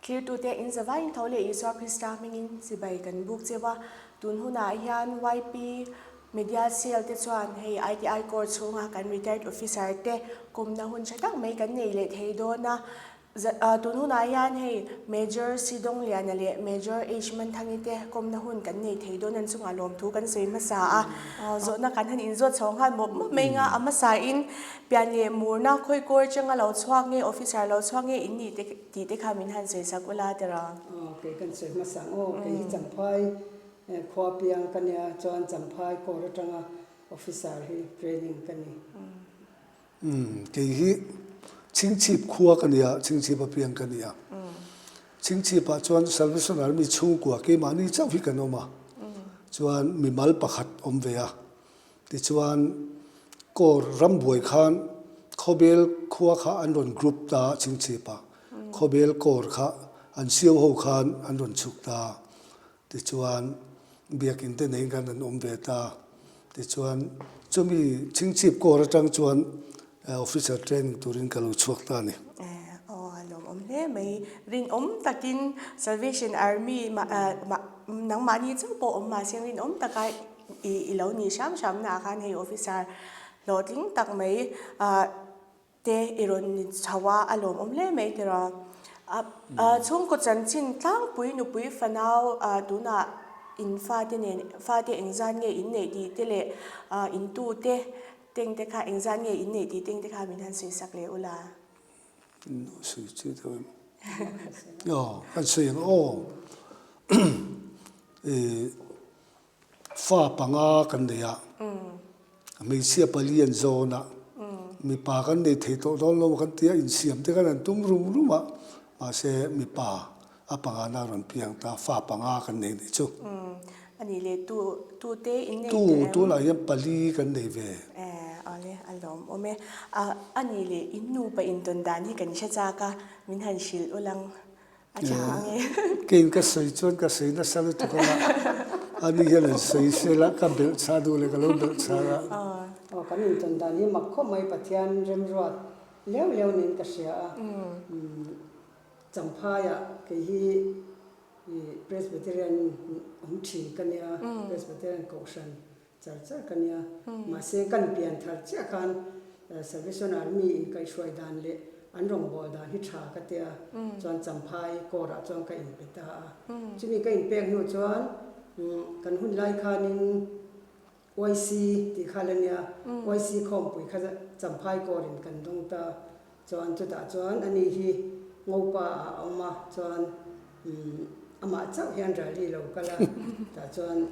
Thlirtute in zavaiin tho leh Isua Krista hmingin chibai kan buk cheu a, tun hunah hian YP Media Cell te chuan hei ITI Corps chhunga kan Retired Officer te kawmna hun tha tak mai kan nei leh thei dawn a. Tun hunah hian hei Major Si Dawngliana leh Major H Manthangi te kawmna hun kan nei thei dawn an chungah lawmthu kan sawi hmasa a. Zawhna kan han inzawt chho nghal mawp mawp mai nga a hmasain pian leh murna khawi kawr changa lo chhuak nge officer lo chhuak nge in nih te tih te kha min han sawi sak ula tira. Aw kei kan sawi hmasa ang aw kei hi Champhai khua piang ka nia chuan Champhai kawr atanga officer hi training ka ni. Umm, kei hi Chhingchhip khua ka nia, Chhingchhip a piang ka nia. Chhingchhipah chuan Salvation Army chhungkua keimahni chauh hi kan awm a, chuan mimal pakhat awm ve a. Tichuan Corps rambuai khan Khawbel khua kha an rawn group ta a Chhingchhipah. Khawbel Corps kha an siau ho khan an rawn chhuk ta a. Tichuan, biakinn te neiin khan an awm ve ta. Tichuan, chumi chhingchhip kawr atang chuan officer training turin ka lo chhuak ta a ni. Aw, a lawmawm hle mai. Rinawm takin Salvation Army nangmahni chauh pawh awm mahse rinawm taka i lo nih hram hramnaah khan hei officer hlawhtling tak mai Te i rawn ni chho a, a lawmawm hle mai tiraw. Chhungkaw chanchin tlangpui nupui fanau tunah in fate nen fate engzat nge in neih tih te leh in tute teng te kha engzat nge in neih tih teng te kha min han sawi sak leh ula. Sawi chi deuh em? Aw, kan sawi ang aw. Fa panga kan nei a, hmeichhia pali an zawn a, mipa kan nei thei tawh dawn lo kan ti a, insiam te khan an tum rum rum a, mahse mipa a pangana rawn piang ta, fa panga kan nei nih chu. A nih leh tu tu te in nei Tu tawh em? tunah hian pali kan nei ve. Eh, awle a lawmawm e. A nih leh in nupa intawn dan hi kan hre chak a, min han hrilh ulang. A tha ang e. Keiin ka sawi chuan ka sawi nasa lutuk ang a, ani hian an sawi sel a, ka belh chah duh leh ka lo belh chah a. Aw, kan intawn dan hi mak khawp mai, Pathian remruat leu leu niin ka hria a. Champhaiah kei hi Presbyterian awm thin ka nia, Presbyterian Kohhran Char char ka nia. Mahse kan pian thar chiah khan Salvation Army in kaihhruai dan leh an rawngbâwl dan hi tha ka tia chuan Champhai Corps ah chuan ka inpe ta a. Chumi ka inpek hnu chuan kan hun lai khanin YC tih kha la nia, YC khawmpui kha Champhai Corps in kan dawng ta. Chuan chutah chuan ani hi Ngopa ah a awm a, chuan amah chauh hian rally lo kal a, tah chuan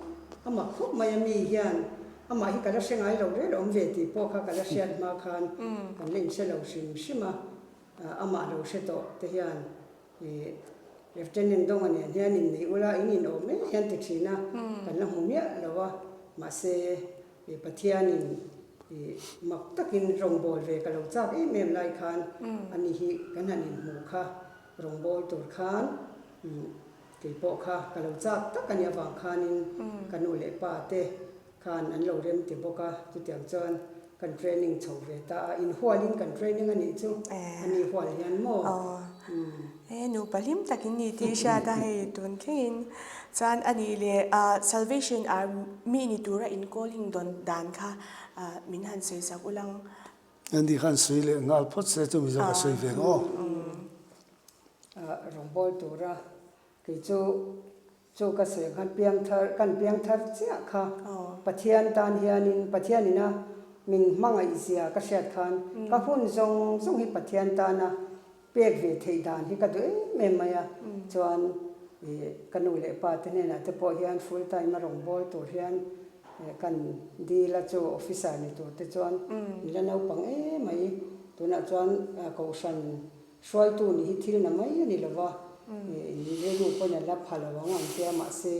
amah khawp mai a mi hian amah hi ka la hre ngai lo rel awm ve tih pawh kha ka la hriat hma khan kan la inhre lo hrim hrim a, amah lo hre tawh te hian ih Lieutenant Donga nen hian inneih ula in inawm mai hian ti thin a, kan la hmu miah lo a, mahse I Pathianin i mak takin rawngbâwl ve ka lo châk em em lai khan ani hi kan han inhmuh kha rawngbâwl tur khan kei pawh kha ka lo châk tak a nih avang khanin ka nu leh pa te khan an lo rem ti bawk a, chutiang chuan kan training chho ve ta a, inhualin kan training a nih chu ani hual hian maw. He nupa hlim takin ni tih i hriat a hei tun thlengin chuan a nih leh Salvation Army ni tura in calling dawn dan kha min han sawi sak ulang. Andy khan sawi leh nghal phawt se chu Mizo ka sawi ve ang aw. Rawngbâwl tura kei chu Chu ka sawi khan piangthar, kan piangthar chiah kha Pathian tan hianin, Pathianin a min hmangaih zia ka hriat khan ka hun zawng zawng hi Pathian tana pek ve theih dan hi ka duh em em mai a. Chuan ih ka nu leh pa te hnenah te pawh hian full time a rawngbâwl tur hian kan dil a, chu officer ni tur te chuan min la naupang em mai. Tunah chuan kohhran Hruaitu nih hi thil na mai a ni lo va, rilru pawhin a la pha lo ang an tia mahse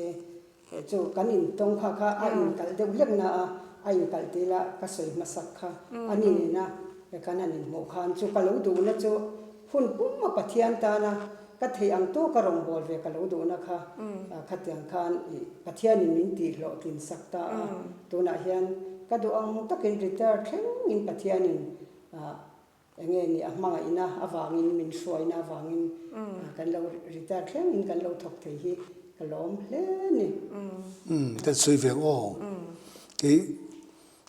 chu kan intawng kha kha a inkalh deuh hlek na a, a inkalh tih lah ka sawi hmasak kha a ni nena kan han inhmuh khan chu ka lo duhna chu hun pum a Pathian tana ka theih ang tawka rawngbâwl ve ka lo duhna kha khatiang khan Pathianin min tih hlawhtlin sak ta a, tunah hian ka duh ang takin retire thlengin Pathianin. Enge ni a hmangaihna avangin min hruaina avangin kan lo retire thlengin kan lo thawk thei hi ka lawm hle a ni. Umm kan sawi ve ang aw. Kei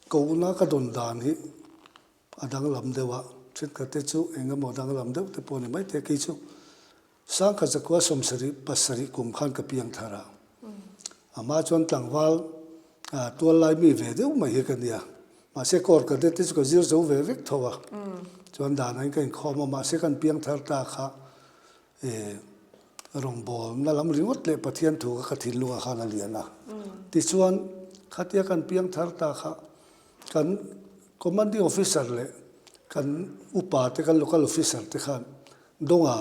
kohna ka dawn dan hi a danglam deuh a, thenkhat te chu eng emaw danglam deuh te pawh a ni maithei kei chu Sangkhat zakua 70 pasarih kum khan ka piang thar a, amah chuan tlangval tual lai mi ve deuh mai hi ka nia. Mahse court cadet te chu ka zir zo ve vek tho a, chuan dan angin ka inkhawm a, mahse kan piang thar ta kha rawngbawlna lam ringawt leh Pathian thu kha ka thinlungah khan a lian a. Tichuan khatia kan piang thar ta kha kan commanding officer leh kan upa te kan local officer te khan Dawnga,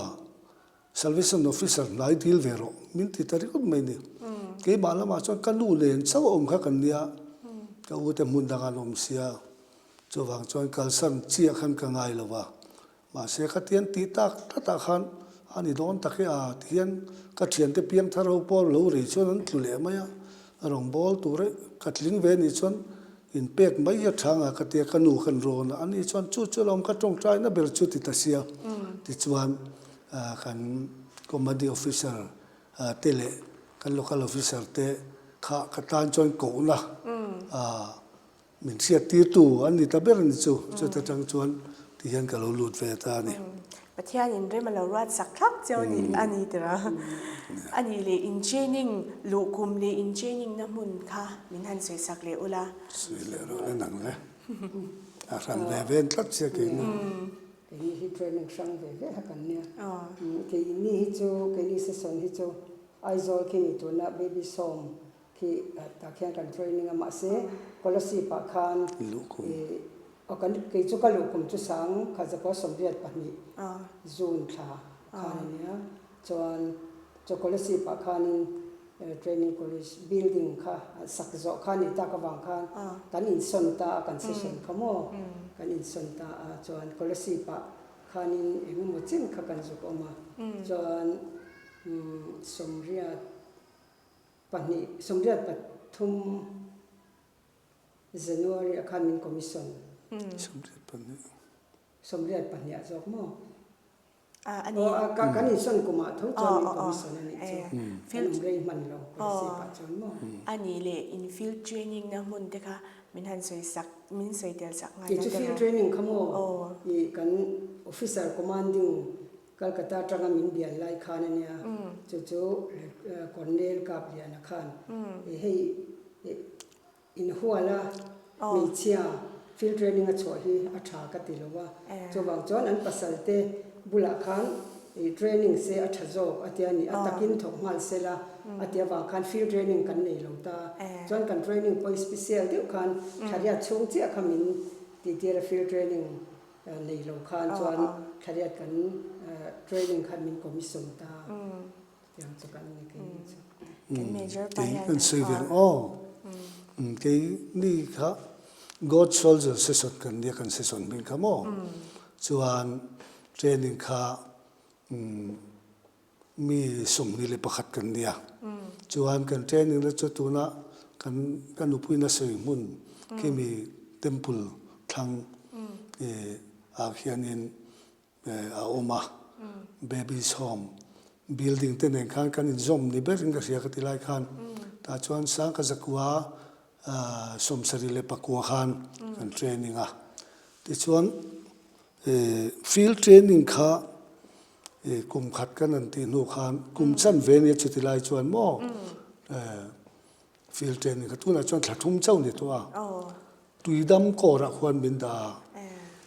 Salvation Officer hnai dil ve rawh, min ti ta ringawt mai ni. Keimah lamah chuan ka nu nen chauh a awm kha kan nia, ka ute hmun dangah an awm sia, chuvang chuan kalsan chiah khan ka ngai lo va. Mahse khatiang tih tak tlatah khan a ni dawn tak e a, tihian ka thiante piang thar ho pawh lo rei chuan an tlu leh mai a, rawngbâwl tur e ka tling ve nih chuan Inpek mai hi a tha nga ka tia ka nu khan rawn a, ani chuan chu chu lawm ka tawngtaina ber chu ti ta sia. Tichuan kan commanding officer te leh kan local officer te kha ka tan chuan kohna min hriat tirtu an ni ta ber a ni chu, chuta tang chuan ti hian ka lo lut ve ta a ni. Pathianin rem a lo ruat sak thlap cheu a ni tir a. A nih leh in training luh kum leh in training na hmun kha min han sawi sak leh ula. Sawi leh rawh le nang le. A hran ve ven tlat sia keini. Keini hi training hrang ve ve kha kan nia. Keini hi chu keini session hi chu Aizawl khi ni tuna baby sawm Khi tah khian kan training a mahse Kolasib ah khan ih aw kan kei chu ka luh kum chu sang kha zakua 82 June thla khan a nia chuan chu Kolasib ah khanin training college building kha sak zawh kha nih tak avang khan kan insawn ta a kan session kha maw kan insawn ta a chuan Kolasib ah khanin engemaw chin kha kan zuk awm a chuan 80 Pahnih, 83 January ah khan min commission. 82. 82 ah zawk maw? Aw, kan insawn kumah tho chuan min commission a nih chu. Kan awm rei hman lo, policy pah chuan maw? A nih leh in field training na hmun te kha min han sawi sak, min sawi tel sak ngai la te maw? Kei chu field training kha maw? I kan officer commanding Calcutta atanga min bial lai khan a nia, chu chu Colonel Kapliana khan hei inhuala hmeichhia field training a chhuah hi a tha ka ti lo a, chuvang chuan an pasal te bulah khan training se a tha zawk a tia ni, a takin thawk nghal se la a tia vang khan field training kan nei lo ta, chuan kan training pawh hi special deuh khan thariat chhung chiah kha min tihtir a field training Nei lo khan chuan thlariat kan training khan min commission ta tiang chu kan ni kei ni chu. Kei kan sawi ve ang aw. Kei ni kha God Soldier session kan nia kan session hming kha maw. Chuan training kha Mi 21 kan nia. Chuan kan training na chu tuna kan ka nupuina sawi hmun khimi temple thlang ah khianin a awm a. Baby's home building te nen khan kan inzawm ni berin ka hria ka ti lai khan tah chuan Sangka zakua 79 khan kan training a. Tichuan field training kha Kum khat kan an tih hnu khan kum chan ve nia chuti lai chuan maw field training kha tunah chuan thla thum chauh ni tawh a, tuidam kawrah khuan min dah a,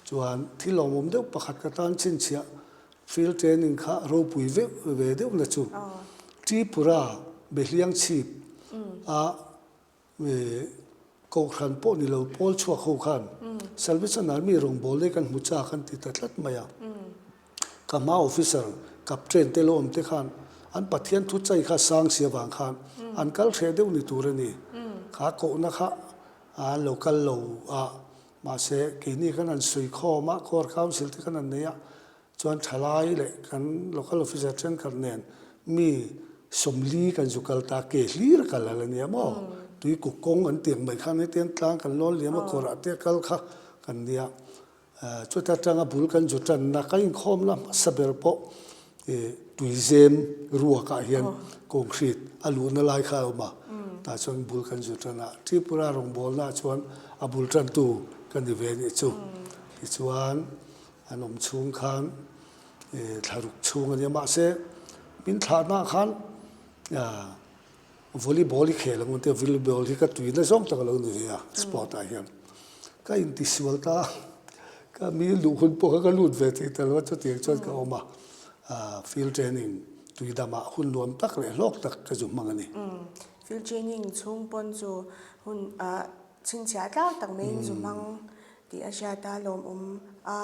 chuan thil awmawm deuh pakhat ka tan chhinchhiah field training kha ropui veuh ve deuh na chu Tripura Behliang chhip a Kohhran pawh ni lo pawl chhuak ho khan Salvation Army rawngbâwl leh kan hmu châk an ti ta tlat mai a. Ka hma officer, captain te lo awm te khan an Pathian thu chai kha sang si avang khan an kal hreh deuh ni tur a ni. Kha kohna kha an lo kal lo a, mahse keini khan an sawi khawm a, Corps Council te khan an nei a, Chuan thalai leh kan local officer thenkhat nen mi 40 kan zu kal ta, ke hlir a kal al a nia maw? Tui kuk kawng an tiang mai khan hetiang tlang kan lawn liam a kawrah te a kal kha kan nia. Chuta tanga bul kan zu tanna ka inkhawmna hmasa ber pawh tuizem ruakah hian concrete a luhna lai kha a awm a, tah chuan bul kan zu tan a, Tripura rawngbawlnaah chuan a bul tantu ka ni ve nih chu. Tichuan an awm chhung khan thlaruk chhung a nia mahse min thlahnaah khan Volleyball i khel ang tia volleyball hi ka tuina zawng tak a lo ni ve a sport ah hian ka intisual ta ka mi luh hun pawh kha ka lut ve thei ta lo a chutiang chuan ka awm a field training tui damah hun nuam tak leh hlawk tak ka zu hmang a ni. Field training chhung pawn chu hun chhinchhiah tlak tak maiin zu hmang tih a hriat a lawmawm a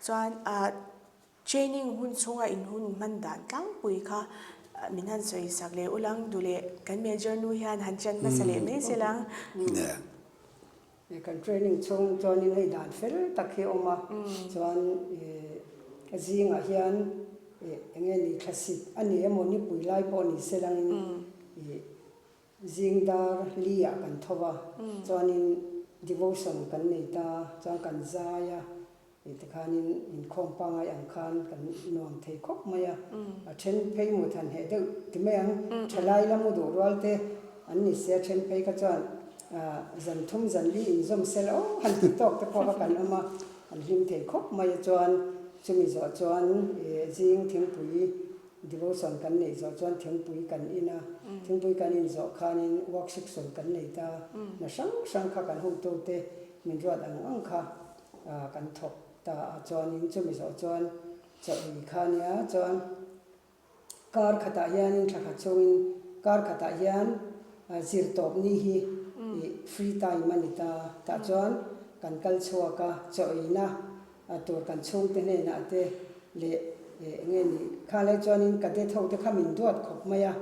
chuan Training hun chhunga in hun hman dan tlangpui kha min han sawi sak leh ulang duh leh kan major nu hian han chen hmasa leh mai se lang. Kan training chhung chuanin hei dan fel tak hi a awm a, chuan a zingah hian eng nge ni thlasit a ni emaw nipui lai pawh ni se langin zing dar li ah kan tho va, chuanin devotion kan nei ta, chuan kan zai a. Hei te khanin inkhawm pangai ang khan kan nuam thei khawp mai a, a then phei mu than heh deuh ti mai ang, thalai la mu duh rual te an ni sia then phei kha chuan zan thum zan li inzawm sel aw han ti tawk te pawh kha kan awm a, an hlim thei khawp mai a chuan chumi zawh chuan zing thingpui devotion kan neih zawh chuan thingpui kan in a, thingpui kan in zawh khanin work section kan nei ta, hna hrang hrang kha kan hotute min ruat ang ang kha. kan thawk ta a chuanin chumi zawh chuan chaw ei kha nia chuan kar khatah hianin thla khat chhungin kar khatah hian zir tawp ni hi ih free time a ni ta tah chuan kan kal chhuak a chaw eina tur kan chhungte hnenah te leh eng nge ni kha lai chuanin cadet ho te kha min duat khawp mai a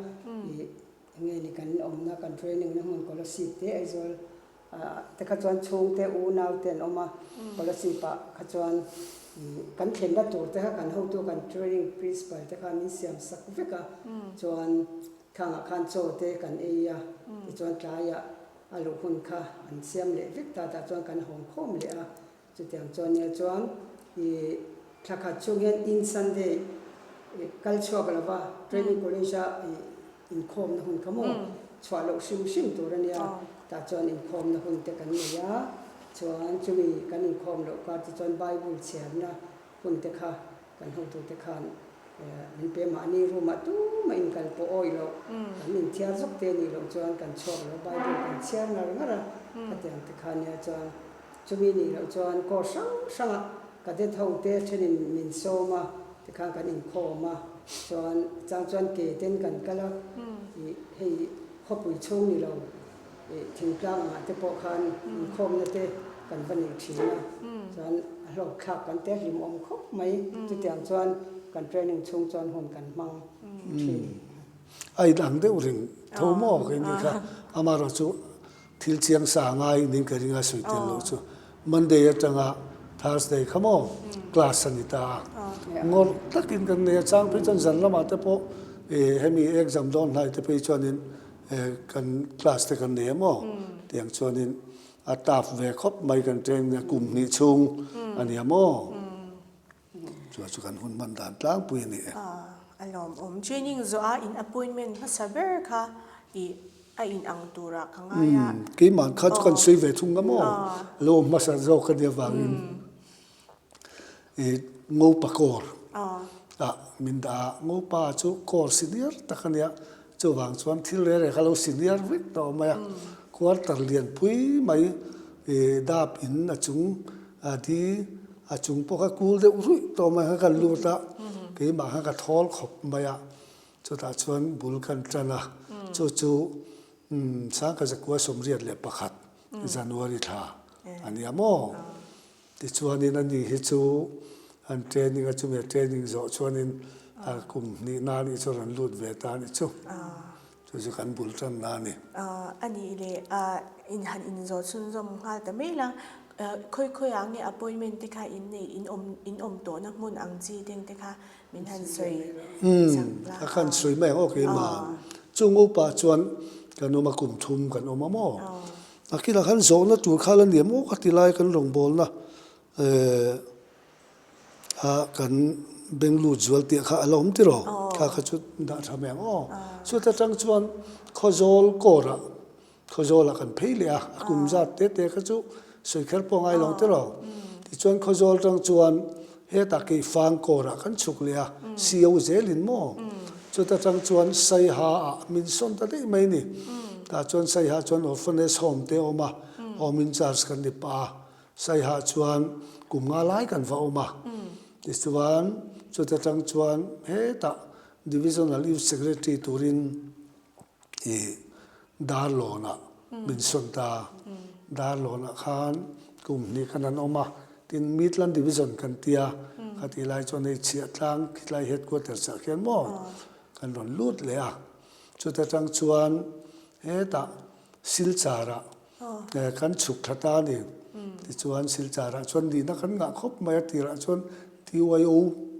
ih eng nge ni kan awmna kan training na hmun Kolasib te Aizawl te kha chuan chhungte unau te an awm a, Kolasib ah kha chuan kan thlenna tur te kha kan hotu kan training principal te kha min siam sak vek a, chuan khangah khan chaw te kan ei a, tichuan tlaiah a luh hun kha an siam leh vek ta tah chuan kan hawng khawm leh a, chutiang chuan nia chuan ih thla khat chhung hian in Sunday kal chhuak lova training college a ih Inkhawmna hun kha maw chhuah loh hrim hrim tur a nia, tah chuan inkhawmna hun te kan nei a, chuan chumi kan inkhawm loh kar te chuan Bible chhiarna hun te kha kan hotute khan min pe mahni room ah tumah inkal pawh awih loh, kan inthiar zawk te nih loh chuan kan chhuak lo, Bible kan chhiar ngar ngar a, khatiang te kha nia chuan Chumi nih loh chuan course hrang hrangah cadet ho te thenin min sawm a, tikhan kan inkhawm a, chuan chang chuan ke ten kan kal a, ih hei khawpui chhung ni lo ih thingtlang angah te pawh khan inkhawmna te kan va nei thin a, chuan a hlawk thlak kan te hlimawm khawp mai, chutiang chuan kan training chhung chuan hun kan hmang thin. A inang deuh reng tho maw ka inti kha, amaherawhchu Thil chiang sa ngai nin ka ring a sawi tel loh chu Monday atanga Thursday kha maw class a ni ta a, ngawrh takin kan nei a, chang phei chuan zan lamah te pawh hemi exam dawn hlai te phei chuanin kan class te kan nei a maw tiang chuanin a tough ve khawp mai kan training a kum hnih chhung a nia maw. Chu chu kan hun hman dan tlangpui a ni e. A lawmawm. Training zawh a in appointment hmasa ber kha i a in ang turah ka ngai a. Keimah kha chu kan sawi ve thung nga maw? Lo awm hmasa zawk a nia vangin i Ngopa kawr ah min dah a. Ngopa chu kawr senior tak a nia. Chuvang chuan thil reh reh kha lo senior vek tawh mai a. Quarter lianpui mai i dap in a chung A di a chung pawh kha kul deuh ruih tawh mai kha kan lut a, keimah kha ka thawl khawp mai a, chutah chuan bul kan tan a, chu chu Sangkazakua 81 January thla a nia maw? Tichuanin ani hi chu an training a chumi a training zawh chuanin a kum hnih na anih chu rawn lut ve ta a nih chu. Chu chu kan bul tanna a ni. A nih leh in han inzawh chhunzawm nghal ta mai la, khawi khawiah nge appointment te kha in neih in awm in awm tawhna hmun ang chi teng te kha min han sawi chak la. A khan sawi mai ang aw keimah. Chung upa chuan kan awm a kum thum kan awm a maw? A kilah khan zawhna tur kha la ni em aw ka ti lai kan rawngbawlna. Kha kan beng lut zual tih kha a la awm tiraw? Kha kha chu dah tha mai ang aw. Chuta tang chuan Khawzawl kawrah Khawzawlah kan phei leh a, a kum zat te te kha chu sawi kher pawh ngai lo tiraw? Tichuan Khawzawl tang chuan hetah Keifang kawrah kan chhuk leh a, CO zelin maw? Chuta tang chuan Saiha ah min sawn ta daih mai ni. Tah chuan Saiha chuan Orphanage Home te a awm a, Home in charge kan ni pah a. Saiha chuan kum nga lai kan va awm a, tichuan chuta tang chuan hetah Divisional Youth Secretary turin ih Darlawnah min sawn ta. Darlawnah khan kum hnih khan an awm a, tin Midland Division kan tia, khatih lai chuan hei Chhiahtlang khitlai Headquarters ah khian maw kan rawn lut leh a, chuta tang chuan hetah Silchar-ah Kan chhuk thla ta a ni. Tichuan Silchar-ah chuan nihna kan ngah khawp mai a, tirah chuan TYO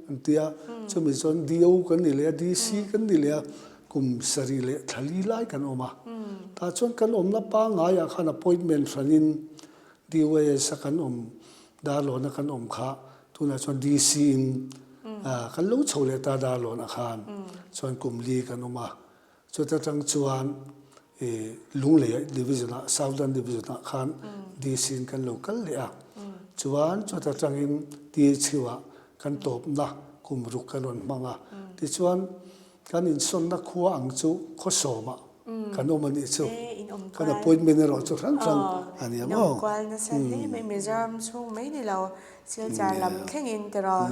an ti a, chumi chuan DO kan ni leh a, DC kan ni leh a, kum sarih leh thla li lai kan awm a. Tah chuan kan awmna pangaiah khan appointment hranin DYS-a kan awm, Darlawna kan awm kha tunah chuan DC-in kan lo chho leh ta Darlawnah khan chuan kum li kan awm a. Chuta tang chuan i Lunglei Division ah Southern Division ah khan DC in kan lo kal leh a. Chuan chuta tangin THU ah kan tawpna kum ruk kan rawn hmang a. Tichuan kan insawnna khua ang chu khawsawm ah kan awm a nih chu. Kan appointment erawh chu hrang hrang a ni ang aw. Inawmkual nasa hle mai Mizoram chhung mai ni lo Silchar lam thlengin tiraw.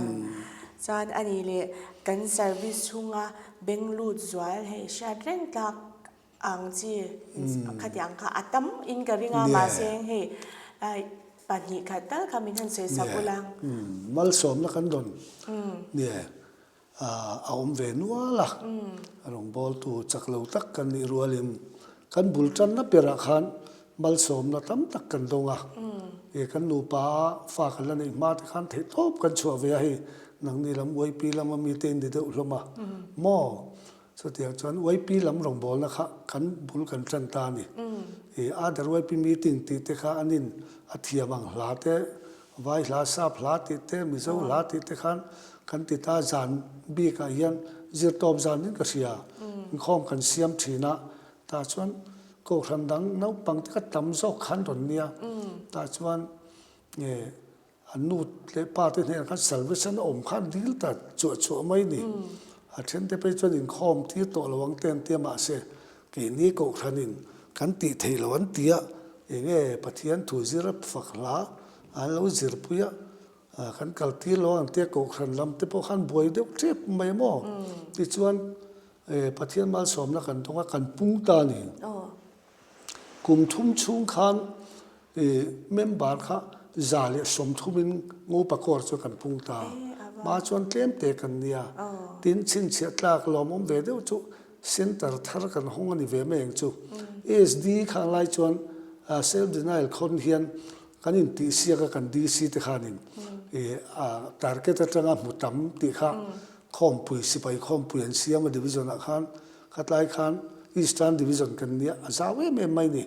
Chuan a nih leh kan service chhunga Beng lut zual hei hriat reng tlak ang chi khatiang kha a tam in ka ring a mahse hei pahnih khat tal kha min han sawi sak ula. Malsawmna kan rawn nge a awm ve nual a, rawngbawltu chak lo tak kan nih rualin kan bul tanna berah khan Malsawmna tam tak kan dawng a, e kan nupa fa kan la neih hma te khan theihtawp kan chhuah ve a hei nangni lam YP lama mite in ni deuh hlawm a maw? Chutiang chuan YP lam rawngbawlna kha kan bul kan tan ta a ni. E other YP meeting tih te kha an in a thiam ang hla te vai hla sap hla tih te Mizo hla tih te khan kan ti ta zan bikah hian zirtawp zan in ka hria inkhawm kan siam thin a Tah chuan kohhran dang naupang te kha tam zawk khan rawn nia. Tah chuan nge an nu leh pa te hnenah khan salvation a awm khan dil ta chuah chuah mai ni. A then te phei chuan inkhawm tir tawh lo ang te an tia mahse keini kohhranin kan tih theih loh an tia enge Pathian thu zir a fak hla an lo zirpui a kan kal tir lo ang tia kohhran lam te pawh khan buai deuh tep mai maw. Tichuan Pathian malsawmna kan dawng a, kan pung ta a ni. Kum thum chhung khan member kha 130 in Ngopa Corps chu kan pung ta. Mah chuan tlem te kan nia. Tin, chhinchhiah tlak lawmawm ve deuh chu Centre thar kan hawng a ni ve mai ang chu. SD khang lai chuan Self Denial khawn hian kan intihsiak a kan DC te khanin target atanga hmu tam tih kha Khawmpui, sipai khawmpui an siam a division ah khan khatlai khan Eastern Division kan nia a zau em em mai ni.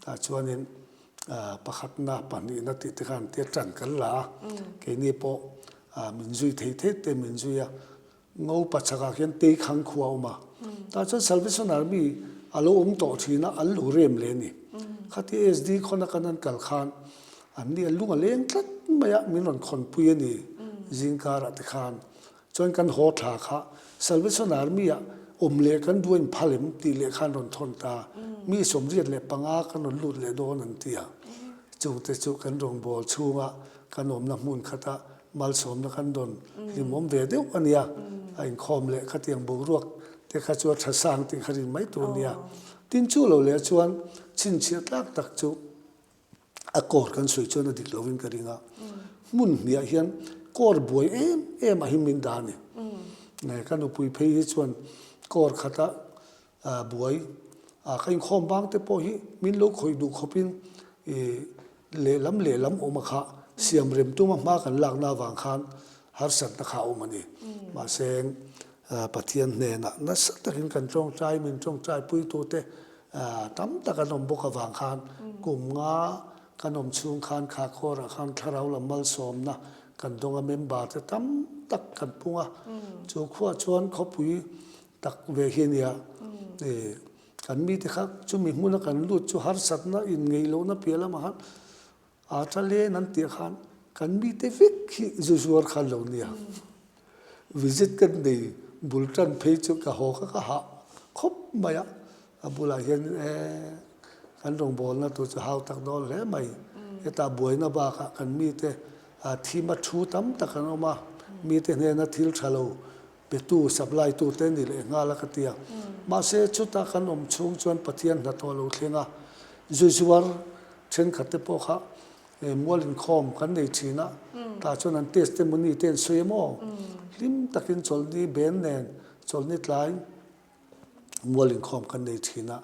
Tah chuanin pakhatna pahnihna tih te khan tia tan kan la a, keini pawh min zui thei thei te min zui a, Ngopa chhakah khian Teikhang khua a awm a, tah chuan Salvation Army a lo awm tawh thin a, an lo rem leh a ni. Khatia SD khawna kan han kal khan An ni a lung a leng tlat mai a, min rawn khawnpui a ni zingkarah te khan. Chuan kan haw thla kha Salvation Army ah awm leh kan duh a inphal em tih leh khan rawn thawn ta. Mi 75 kan rawn lut leh dawn an ti a. Chungte chu kan rawngbâwl chhunga kan awmna hmun khata malsawmna kan rawn hlimawm ve deuh a nia. A inkhawm leh khatiang boruak te kha chu a tha sang tih kha rin mai tur a nia. Tin chu lo leh chuan chhinchhiah tlak tak chu A court kan sawi chuan a dik lovin ka ring a, hmun hniah hian court buai em em a hi min dah a ni. Ka nupui phei hi chuan court khata buai ka inkhawm bang te pawh hi min lo khawih duh khawpin lehlam lehlam awm a kha siam rem tuma hma kan lakna avang khan harsatna kha a awm a ni. Mahse Pathian hnenah nasa takin kan tawngtai min tawngtai puitute Tam tak an awm bawk avang khan kum nga kan awm chhung khan kha khawrah khan thlarau lam malsawmna kan dawng a, member te tam tak kan pung a, chu khuaah chuan khawpui tak ve hi a nia. Kan mite kha chumi hmuna kan lut chu harsatna inngeih lohna piah lamah khan A tha len an tih khan kan mite vek hi zu zuar kha an lo nia. Visit ka nei bul tan phei chu ka haw kha ka hah khawp mai a, a bulah hian e kan rawngbawlna tur chu hau tak dawn hle mai. Hetah buaina bakah kan mite thima thu tam tak an awm a, mite hnena thil tha lo petu, supply tu te ni leh nghal a ka ti a. Mahse chuta kan awm chhung chuan Pathian hnathawh lo thleng a, zu zuar thenkhat te pawh kha mual inkhawm kan nei thin a, tah chuan an testimony te an sawi em aw? Hlim takin chawlhni ben nen chawlhni tlai mual inkhawm kan nei thin a,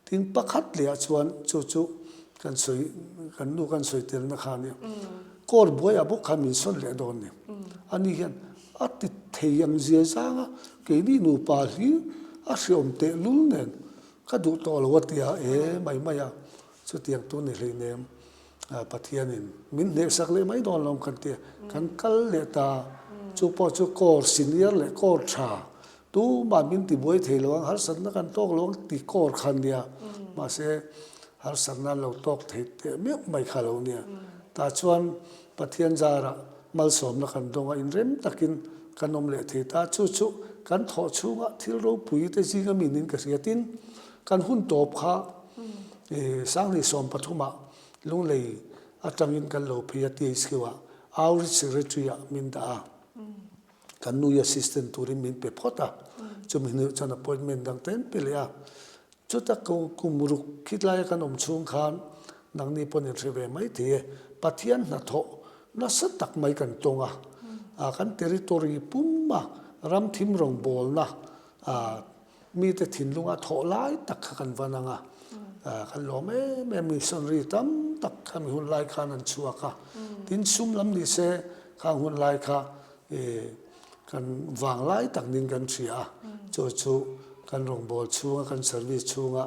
tin pakhat leh ah chuan chu chu kan sawi kan nu kan sawi telna kha ania court buai ah bawk khan min sawn leh dawn ni ani hian a ti thei ang zia zang a keini nupa hlir a hreawm teh lul nen ka duh tawh lo a tia e mai mai a chutiang tu ni hleinem Pathianin min hnehsak leh mai dawn lo kan tia kan kal leh ta chu pawh chu court senior leh court tha Tumah min ti buai thei lo ang, harsatna kan tawk lo ang ti kawr kha nia. Mahse, harsatna an lo tawk thei teh meuh mai kha lo nia. Tah chuan Pathian zarah malsawmna kan dawng a, inrem takin kan awm leh thei ta. Chu chu kan thawh chhunga thil ropui te zinga mi nin ka hria. Tin, kan hun tawp kha Sanghnih 13 ah Lunglei atangin kan lo phei a, THQ-ah Outreach Secretary-ah min dah a. Kan nui assistant turin min pe phawt a, chumi hnuah chuan appointment dang te an pe leh a. Chuta kum ruk khitlai a kan awm chhung khan nangni pawn in hre ve mai thei e, Pathian hnathawh nasa tak mai kan tawng a, kan territory pum a ramthim rawngbawlna mite thinlunga thawh lai tak kha kan van ang a, kan lawm em em missionary tam tak khami hun lai khan an chhuak a, tin sum lam ni se khang hun lai kha kan vang lai tak nin kan hria a, chu chu kan rawngbâwl chhunga kan service chhunga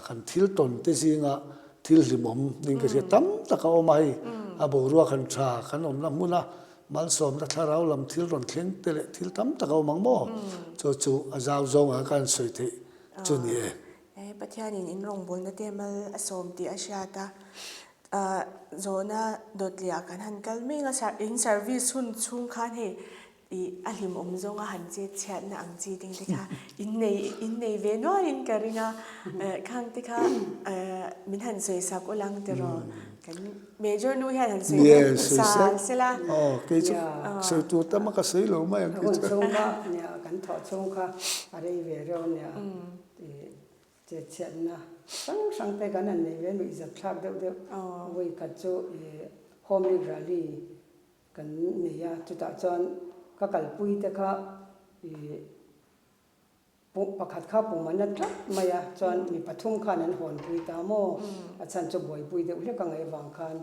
kan thil tawn te zinga thil hlimawm nin ka hria tam tak a awm a hei a boruak han tha kan awmna hmuna Malsawmna thlarau lam thil rawn thleng te leh thil tam tak a awm ang maw? Chu chu a zau zawng anga ka han sawi theih chu ni e. He Pathianin in rawngbawlna te mal a sawm tih a hriat a, zawhna dawtliah kan han kal mek a, in service hun chhung khan hei ih a hlimawm zawnga han chet chhiatna ang chi ding te kha in nei in nei ve nualin ka ring a, khang te kha min han sawi sak ul ang tiraw? Kan Major nu hian han sawi Nge sawi sel sela. Aw kei chu sawi tur tam a ka sawi lo mai ang kei chu. Hun chhung kha nia kan thawh chhung kha a rei ve reuh nia tih chet chhiatna hrang hrang te kan han nei ve nuihzat thlak deuh deuh vawi khat chu ih home league rally kan nei a chutah chuan ka kalpui te kha ih Pakhat kha pum a na tlat mai a, chuan mi pathum khan an hawnpui ta maw? A chhan chu buaipui deuh hlek a ngaih avang khan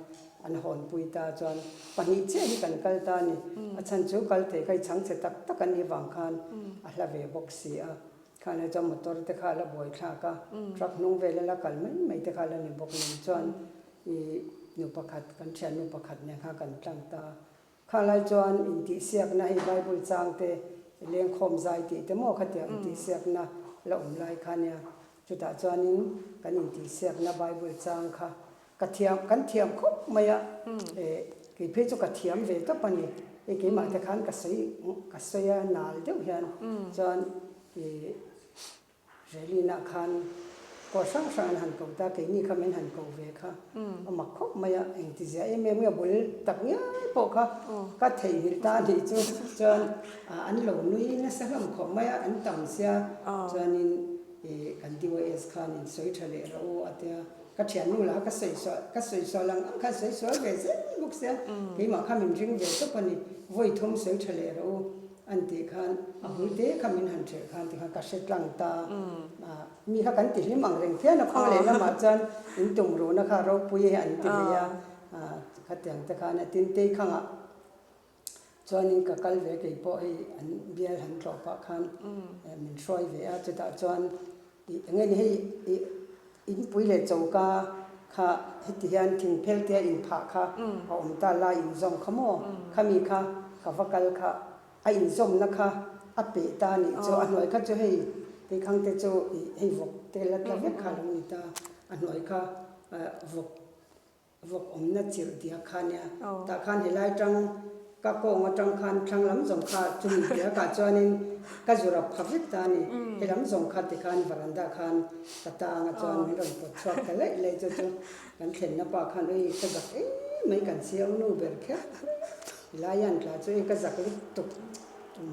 an hawnpui ta, chuan pahnih chiah hi kan kal ta a ni. A chhan chu kal thei kha i chhangchhe tak tak an nih avang khan a hla ve bawk si a. Khanah chuan motor te kha a la buaithlak a, truck hnung vel a la kal mai mai te kha a la ni bawk nen chuan i nu pakhat kan thiannu pakhat nen kha kan tlang ta a. Kha lai chuan intihsiakna hei Bible chang te lengkhawm zai tih te maw khatiang intihsiakna la awm lai kha nia. Chutah chuanin kan intihsiakna Bible chang kha ka thiam kan thiam khawp mai a, eh kei phei chu ka thiam ve tawp a ni. Hei keimah te khan ka sawi ka sawi a nal deuh hian chuan ih Relina khan kawr hrang hrang an han ko ta, keini kha min han ko ve kha a mak khawp mai a, engtizia em em nge bul tak ngial pawh kha ka theihnghilh ta anih chu chuan an lo nui nasa hlawm khawp mai a, an tam sia chuanin ih kan DYS khanin sawi tha leh rawh u a tia, ka thiannu lah ka sawi sual ka sawi sual ang ang khan sawi sual ve zel bawk sia, keimah kha min ring ve tawp a ni, vawi thum sawi tha leh rawh u. An tih khan a bul te kha min han hreh khan tikhan ka hre tlang ta a, mi kha kan ti hlim ang reng phian a, khawng leh lamah chuan in tum ruhna kha ropui hi an ti mai a, khatiang te khan a tin tei khangah chuanin ka kal ve kei pawh hei an bial han tlawh pah khan min hruai ve a, chutah chuan ih eng nge ni hei ih inpui leh choka. Kha heti hian thingphel te a inphah kha a awm ta lai inzawm kha maw? Khami kha ka va kal kha a inzawmna kha a peh ta a nih chu. A hnuai kha chu hei teikhang te chu ih hei vawk te la tla vek kha a lo ni ta. A hnuai kha vawk Vawk awmna chirh diak kha nia. Tah khan helai tang ka kawng atang khan thlang lam zawng kha chumi diakah chuanin ka zu rap pha vek ta a ni. He lam zawng kha tikhan varanda khan ka tang a chuan min rawn pawt chhuak ta laih laih chu chu kan thlenna pa khan ui ka zak em mai kan chiau nu ber kher helai hian tla chu ei ka zak lutuk.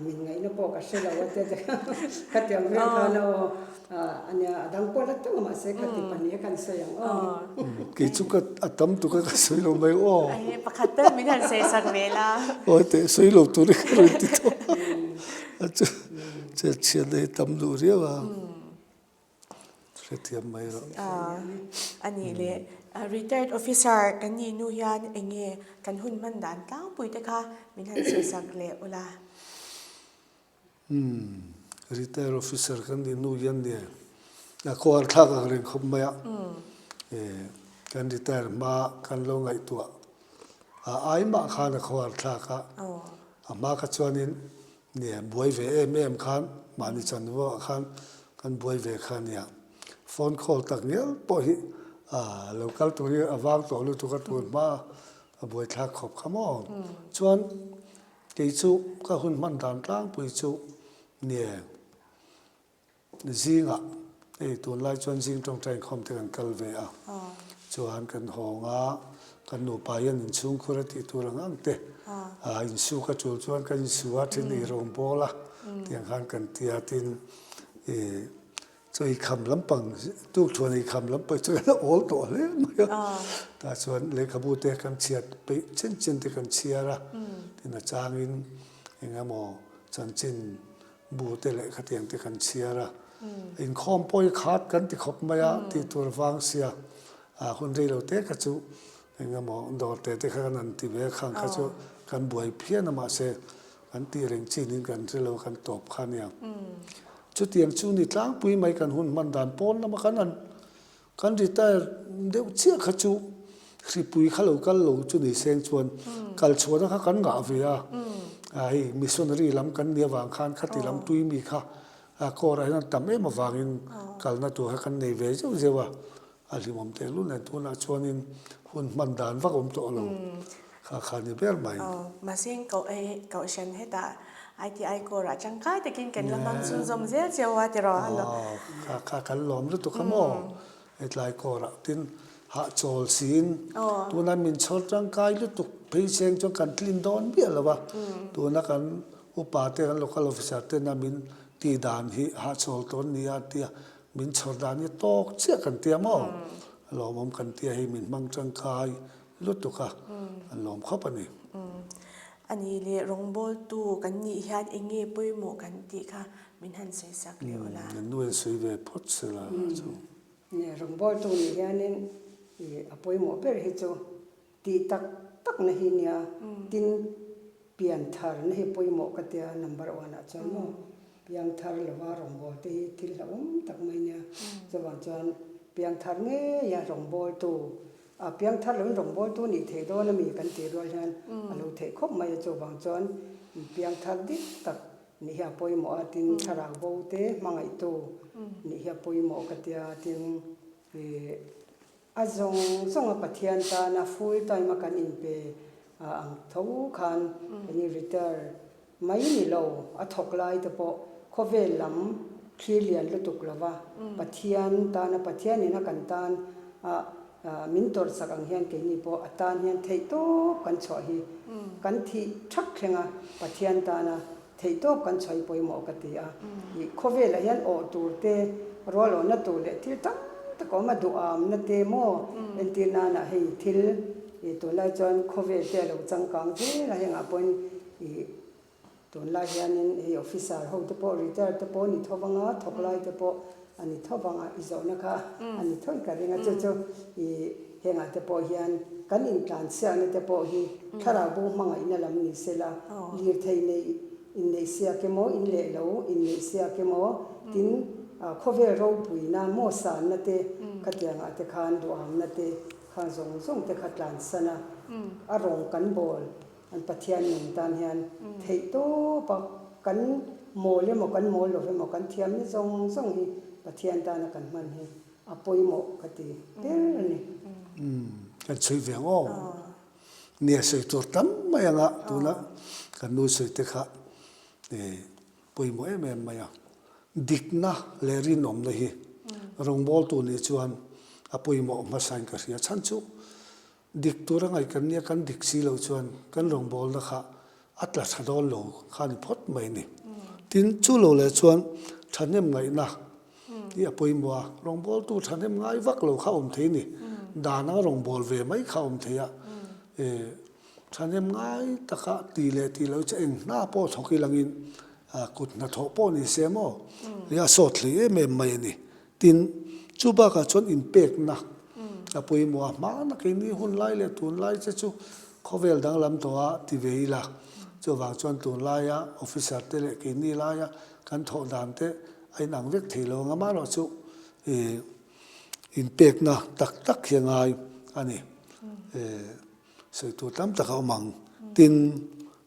Min ngaihna pawh ka hre lo a tia te khatiang vel khan aw a nia a dang pawh la tawng a mahse khati pahnih a kan sawi ang aw. Kei chu ka a tam tuk a ka sawi lo mai aw. Ai pakhat tal min han sawi sak ve la. Aw teh sawi lo tur hi ka rawn ti tawh a chu chet chhiatna hi tam duh riau a. Hrethiam mai rawh. A nih leh retired officer kan nih hnu hian eng nge kan hun hman dan tlangpui te kha min han sawi sak leh ula. Umm retired officer kan nih hnu hian nge a khawhar thlak ang reng khawp mai a. Kan retire hma kan lo ngaihtuah a ai mah khan a khawhar thlak a. A hma kha chuanin Nia, buai ve em em khan mahni chanvo ah khan kan buai ve kha nia. Phone call tak ngial pawh hi a lo kal tur hi a vang tawh lutuk a tun hma a buai thlak khawp kha maw. Chuan kei chu ka hun hman dan tlangpui chu nia. Zingah hei tunlai chuan zing tawngtai inkhawm te kan kal ve a, chuan kan hawng a, kan nupa hian inchhungkhur a tih tur ang ang te, insuk a tul chuan kan insu a, then ei rawng bawl a, tiang khan kan ti a, tin ih chaw ei kham lampang tukthuan ei kham lampang chu kan awl tawh hle mai a, tah chuan lehkhabu te kan chhiat peih chen chen te kan chhiar a, tin a changin eng emaw chanchin Bu te leh khatiang te kan chhiar a, inkhawm pawh hi khat kan ti khawp mai a tih tur vang sia, a hun rei lo te kha chu eng emaw dawr te te kha kan han ti ve a, khang kha chu kan buai phian a mahse kan tih reng chin in kan hre lo kan tawp kha nia. Chutiang chu ni tlangpui mai kan hun hman dan pawn lama kan han Kan retire deuh chiah kha chu hripui kha lo kal lo chu ni seng chuan kal chhuahna kha kan ngah ve a, hei missionary lam kan nih avang khan khati lam tui mi kha court ah hian an tam em avangin kalna tur kha kan nei ve zeuh zeuh a, a hlimawm tehlul nen tunah chuanin hun hman dan vak awm tawh lo kha kha ni ber mai. Mahse kohhran hetah ITI Corps ah tangkai takin kan la hmang chhunzawm zel cheu a tiraw a lo. Kha kha kan lawm lutuk a maw hetlai Corps ah tin hahchawl siin tuna min chhawr tangkai lutuk phei seng chuan kan tlin dawn miah lo a, tuna kan upa te kan local officer tena min tih dan hi hahchawl tawn nia tia min chhawr dan hi tawk chiah kan tia maw lawmawm kan tia hei min hmang tangkai lutuk a, an lawm khawp a ni. A nih leh rawngbawltu kan nih hian eng nge pawimawh kan tih kha min han sawi sak leh aw la. Nan nuin sawi ve phawt se la chu. Rawngbawltu nih hianin a pawimawh ber hi chu tih tak takna hi nia, tin piantharna hi pawimawh ka tia number one ah chuan maw. Piangthar lova rawngbâwl te hi thil hlauhawm tak mai nia. Chuvang chuan piangthar ngeia rawngbâwltu, a piangthar lovin rawngbâwltu nih theih dawn a mi kan tih rual hian a lo theih khawp mai a. Chuvang chuan piangthar dik tak nih hi a pawimawh a, tin thlarau bo te hmangaihtu nih hi a pawimawh ka tia, tin ih a zawng zawnga Pathian tana full time a kan inpe ang tho khan eng retire Mai ni lo, a thawk lai te pawh khawvel lam thlir lian lutuk lo va, Pathian tana Pathianin a kan tan a min tawrhsak ang hian keini pawh a tan hian theihtawp kan chhuah hi kan thih thak thleng a, Pathian tana theihtawp kan chhuah hi pawimawh ka ti a. Ih khawvelah hian awh tur te, rual awhna tur leh thil tam tak a awm a, duhamna te maw entir nana hei thil ih tunlai chuan khawvel te a lo changkang zel a, hengah pawhin Ih, tunlai hianin hei officer ho te pawh retire te pawh a ni tho vang a, thawk lai te pawh a ni tho vang a, i zawhna kha a ni tho i ka ring a, chu chu ih hengah te pawh hian kan intlanchhiakna te pawh hi thlarau bo hmangaihna lam ni sela, lirthei nei inneih siak emaw, in leh lo inneih siak emaw tin. Khawvel ropuina maw sanna te khatiangah te khan duhamna te kha zawng zawng te kha tlansan a, a rawng kan bawl an Pathian nung tan hian theih tawp a, kan mawl emaw kan mawl lo emaw kan thiamna zawng zawng hi Pathian tana kan hman hi a pawimawh ka ti ber a ni. Kan chhui ve ang aw. Nia sawi tur tam mai anga tuna kan nu sawi te kha pawimawh em em mai a. Dikna leh rinawmna hi rawngbawltu nih chuan a pawimawh hmasain ka hria. Chhan chu dik tura ngaih kan nia, kan dik si loh chuan kan rawngbawlna kha a tla tha dawn lo kha a ni phawt mai a ni. Tin, chu lo leh chuan thahnem ngaihna hi a pawimawh a, rawngbawltu thahnem ngai vak lo kha a awm thei a ni. Dana rawngbâwl ve mai kha a awm thei a. Thahnem ngai taka ti leh tih loh chu eng hna pawh thawk i langin kut hnathawh pawh ni se maw ih a sawt hlei em em mai a ni. Tin, chu bakah chuan inpekna a pawimawh a, hmana keini hun lai leh tunlai che chu khawvel danglam tawh a ti ve ila, chuvang chuan tunlaia officer te leh keini laia kan thawh dan te a inang vek thei lo ang amaherawhchu ih inpekna tak tak hi a ngai a ni. Sawi tur tam tak a awm ang. Tin,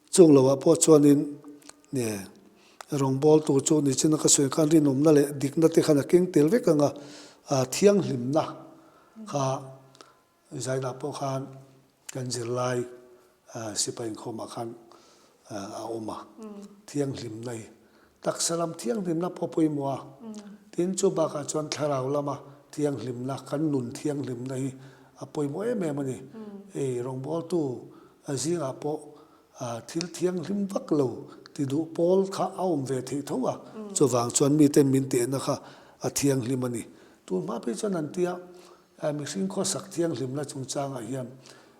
chung loah pawh chuanin nge rawngbawltu chu ni chin a ka sawi khan rinawmna leh dikna te khan a keng tel vek ang a, thianghlimna kha Zainah pawh khan kan zirlai sipai inkhawmah khan a awm a, thianghlimna hi taksa lam thianghlimna pawh pawimawh a, tin chu bakah chuan thlarau lama thianghlimna kan nun thianghlimna hi a pawimawh em em a ni. Hei rawngbawltu zingah pawh thil thianghlim vak lo ti duh pawl kha a awm ve theih tho a, chuvang chuan miten min tehna kha a thianghlim a ni. Tun hma phei chuan an tia mihring khawsak thianghlimna chungchangah hian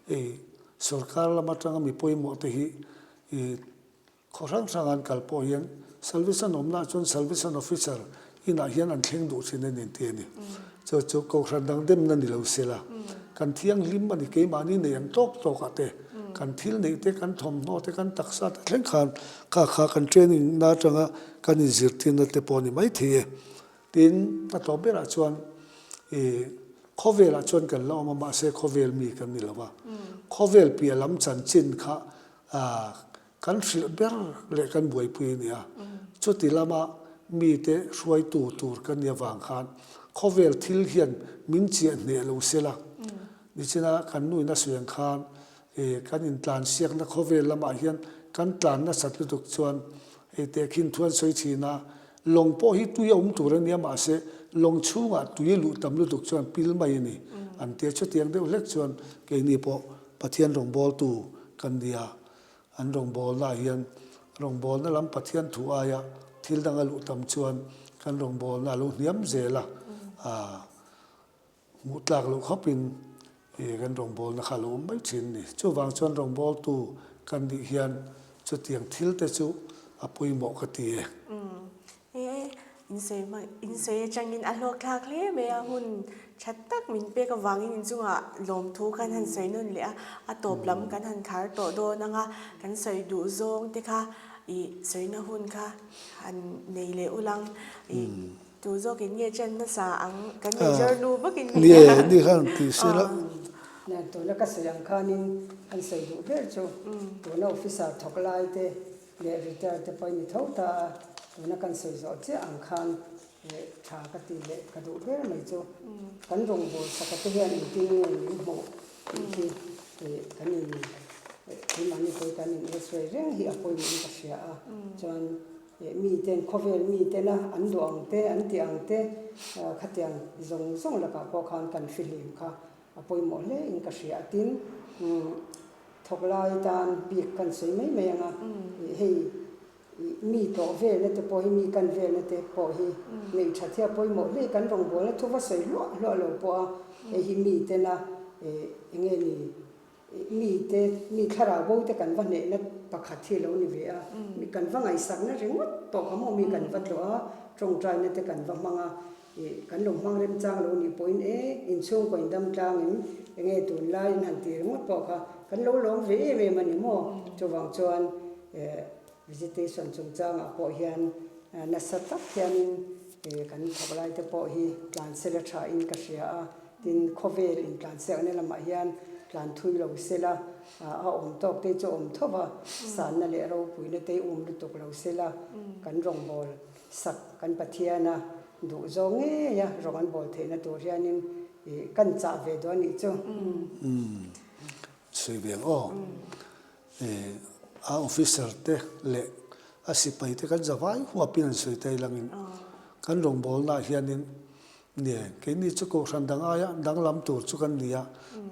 hei sorkar lam atanga mi pawimawh te hi Khaw hrang hrang an kal pawh hian Salvation awmnaah chuan Salvation Officer inah hian an thleng duh thin a ni tih a ni. Chu chu Kohhran dang demna ni lo sela, kan thianghlim a ni keimahni neih ang tawk tawkah te, kan thil neih te, kan thawmhnaw te, kan taksa te thleng khan kha kha kan training na atanga kan inzirtirna te pawh a ni maithei e. Tin, a tawp berah chuan ih khawvelah chuan kan la awm a mahse khawvel mi kan ni lo va, khawvel piah lam chanchin kha ah Kan hrilh ber leh kan buaipui a nia. Chuti lama mite hruaitu tur ka nia vang khan khawvel thil hian min chiah hneh lo sela. Nichina kan nuin a sawi ang khan kan intlansiakna khawvel lamah hian kan tlan nasat lutuk chuan hei tehkhin thu an sawi thin a, lawng pawh hi tui a awm tur a nia mahse lawng chhungah tui a luh tam lutuk chuan pil mai a ni an tia. Chutiang deuh hlek chuan keini pawh Pathian rawngbawltu kan nia. An rawngbawlnaah hian rawngbawlna lam Pathian thu aia thil dang a luh tam chuan kan rawngbawlna a lo hniam zel a, hmuh tlak loh khawpin kan rawngbawlna kha a lo awm mai thin a ni. Chuvang chuan rawngbawltu kan nih hian chutiang thil te chu a pawimawh ka ti e. He insawi hma insawi atangin a hlawk thlak hle mai a, hun tha tak min pek avangin inchungah lawmthu kan han sawi nawn leh a, a tawp lam kan han khar tawh dawn ang a, kan sawi duh zawng te kha ih sawina hun kha han nei leh ulang ih tu zawkin nge chan hmasa ang kan major nu bawkin ni a. Ni khan ti se la. Tuna ka sawi ang khanin an sawi duh ber chu tuna officer thawk lai te Leh retire te pawh i ni tho ta a, tuna kan sawi zawh chiah ang khan leh tha ka ti leh ka duh ber mai chu kan rawngbâwl saka te hian engtin nge min hmuh tih hi ih kan in keimahni pawh hi kan in elsuai reng hi a pawimawhin ka hria a, chuan ih miten khawvel mitena an duh ang te an tih ang te khatiang zawng zawng lakah pawh khan kan fihlim kha a pawimawh hle in ka hria a, tin Thawk lai tan bik kan sawi mai mai ang a, ih hei ih mi tawh velna te pawh hi mi kan velna te pawh hi neih that hi a pawimawh hle kan rawngbawlna thu va sawi hluah hluah lo pawh a, hei hi mi tena ih eng nge ni ih mi te mi thlarau bo te kan va hnehna pakhat hi a lo ni ve a, mi kan va ngaihsakna ringawt pawh kha maw mi kan va tlawh a, tawngtaina te kan va hmang a. Ih, kan lo hmang remchang lo nih pawhin e, inchhungkaw indam tlangin enge tunlai in han ti ringawt pawh kha kan lo lawm ve em em a ni maw? Chuvang chuan eh visitation chungchangah pawh hian nasa tak hianin. Kan thawk lai te pawh hi tlan sela tha in ka hria a, tin khawvel in tlan siakna lamah hian tlan thui lo sela a awm tawk te chu awm tho va, sanna leh ropuina te um lutuk lo sela kan rawngbâwl sak kan Pathiana duh zawng ngeia rawng an bawl theihna tur hianin kan chah ve dawn nih chu. Sawi ve ang aw. A officer te leh a sipai te kan zavai huapin an sawi ta ilangin kan rawngbawlnaah hianin nge keini chu kohhran dang aia danglam tur chu kan ni a,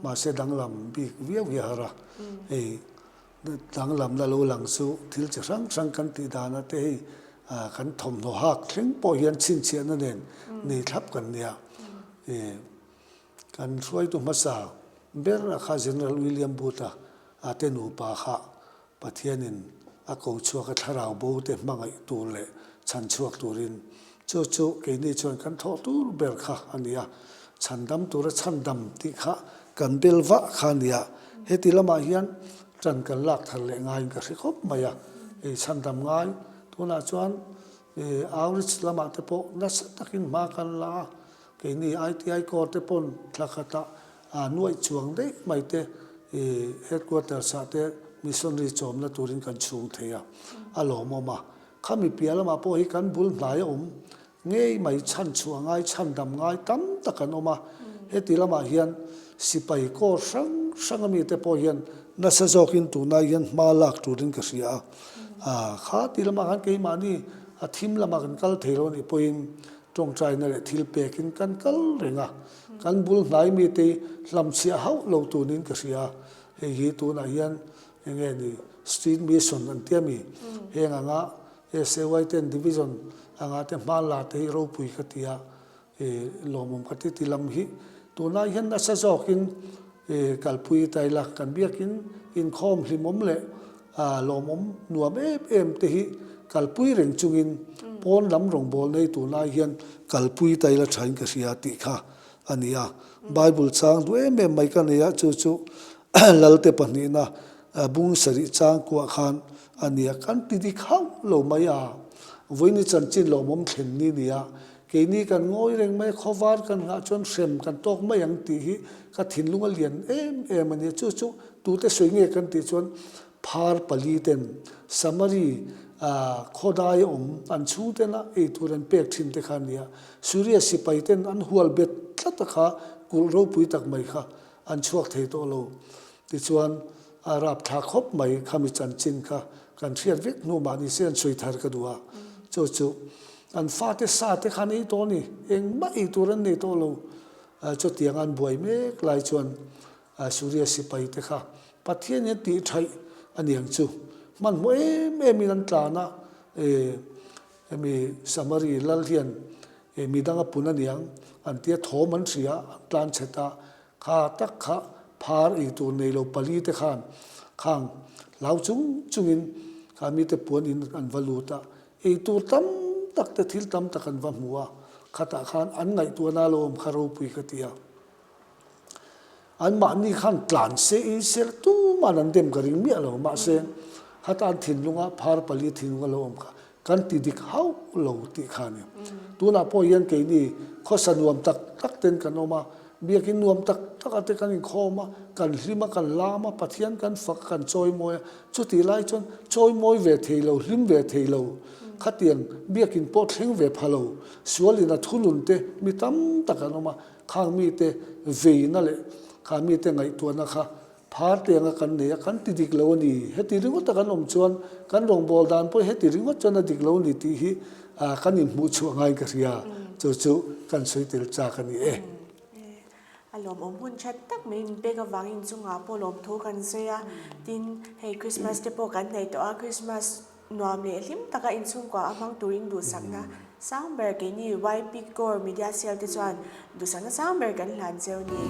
mahse danglam bik viau hi a har a, hei danglamna lo lang chu thil chi hrang hrang kan tih dana te hei kan thawmhnaw hak thleng pawh hian chhinchhiahna nen nei thlap kan nia. Kan hruaitu hmasa ber a kha General William Booth-a a te nupa kha Pathianin a ko chhuak a thlarau bo te hmangaih tur leh chhan chhuak turin chu chu keini chuan kan thawh tur ber kha a ni a, chhandam tura chhandam tih kha kan bel vah kha a ni a, heti lamah hian ṭan kan lak thar leh ngaiin ka hre khawp mai a, hei chhandam ngai tunah chuan outreach lamah te pawh nasa takin hma kan la a. Keini ITI Corps te pawn thla khatah nuaih chuang daih mai te Headquarters ah te missionary chawmna turin kan chhung thei a, a lawmawm a. Khami piah lamah pawh hi kan bul hnai a awm ngei mai chhan chhuah ngai chhan dam ngai tam tak an awm a. Heti lamah hian sipai Corps hrang hrang ami te pawh hian nasa zawkin tunlai hian hma lak turin ka hria a. Kha ti lamah khan keimahni a thim lamah kan kal thei lo anih pawhin Tawngtaina leh thil pekin kan kal reng a, kan bul hnai mite hi hlamchhiah hauh lo tunin ka hria. Hei hi tunah hian eng nge ni Street Mission an tia mi? Heng anga SAY ten Division anga te hma la te hi ropui ka ti a, lawmawm ka ti ti lam hi tunah hian nasa zawkin Kalpui taila kan biakin inkhawm hlimawm leh lawmawm nuam em em te hi kalpui reng chungin pawn lam rawngbâwl nei tunlai hian kalpui taila thain ka hria tih kha a ni a. Bible chang duh em em mai ka nei a, chu chu Lalte pahnihna bung sarih chang kuah khan a ni a, kan ti dik hauh lo mai a, vawiini chanchin lawmawm thlen ni ni a, Keini kan ngawi reng mai, khawvar kan nghah chuan hrem kan tawk mai ang tih hi ka thinlung a lian em em a nia. Chu chu tute sawi nge kan tih chuan phar pali ten Samari khawdai awm an chhung tena ei tur an pek thin te kha a nia. Suria sipai ten an hual bet tlat a kha kulh ropui tak mai kha an chhuak thei tawh lo. Tichuan a rapthlak khawp mai khami chanchin kha kan hriat vek hnu mahni se an sawi thar ka duh a. Chu chu An fate sa te khan ei tawh a ni, engmah ei tur an nei tawh lo. Chutiang an buai mek lai chuan Suria sipai te kha Pathian hian tih thaih a ni ang chu. Hmanhmawh em em in an tlan a, hemi Samari lal hian midang a pun a ni ang an tia thawm an hria, an tlan chhe ta. Kha tak kha phar ei tur nei lo pali te khan khang hlau chung chungin kha mite puan in an va lut a, Ei tur tam tak te thil tam tak an va hmu a, khatah khan an ngaihtuahna lo awm kha ropui ka ti a. Anmahni khan tlan se ei sel tuman an dem ka ring miah lo, mahse khata an thinlunga phar pali thinlunga lo awm kha kan ti dik hauh lo tih kha a ni. Tunah pawh hian keini khawsa nuam tak tak ten kan awm a, Biakin nuam tak tak a te kan inkhawm a, kan hlim a, kan lam a, Pathian kan fak a, kan chawimawi a, chutih lai chuan chawimawi ve thei lo, hlim ve thei lo, khatiang biakin pawh thleng ve pha lo, sualin a thunun te mi tam tak an awm a, khang mite veina leh kha mite ngaihtuahna kha Phar tianga kan nei a, kan ti dik lo a ni. Heti ringawt a kan awm chuan kan rawngbâwl dan pawh heti ringawt chuan a dik lo a ni tih hi kan inhmuh chhuah ngaiin ka hria. Chu chu kan sawi tel chak a ni e. A lawmawm hun that tak mai min pek avangin chungah pawh lawmthu kan sawi a. Tin, hei Christmas te pawh kan nei tawh a, Christmas Nuam leh hlim taka inchhungkua a hmang turin duhsakna sang ber keini YP Core Media Cell te chuan duhsakna sang ber kan hlan cheu ni.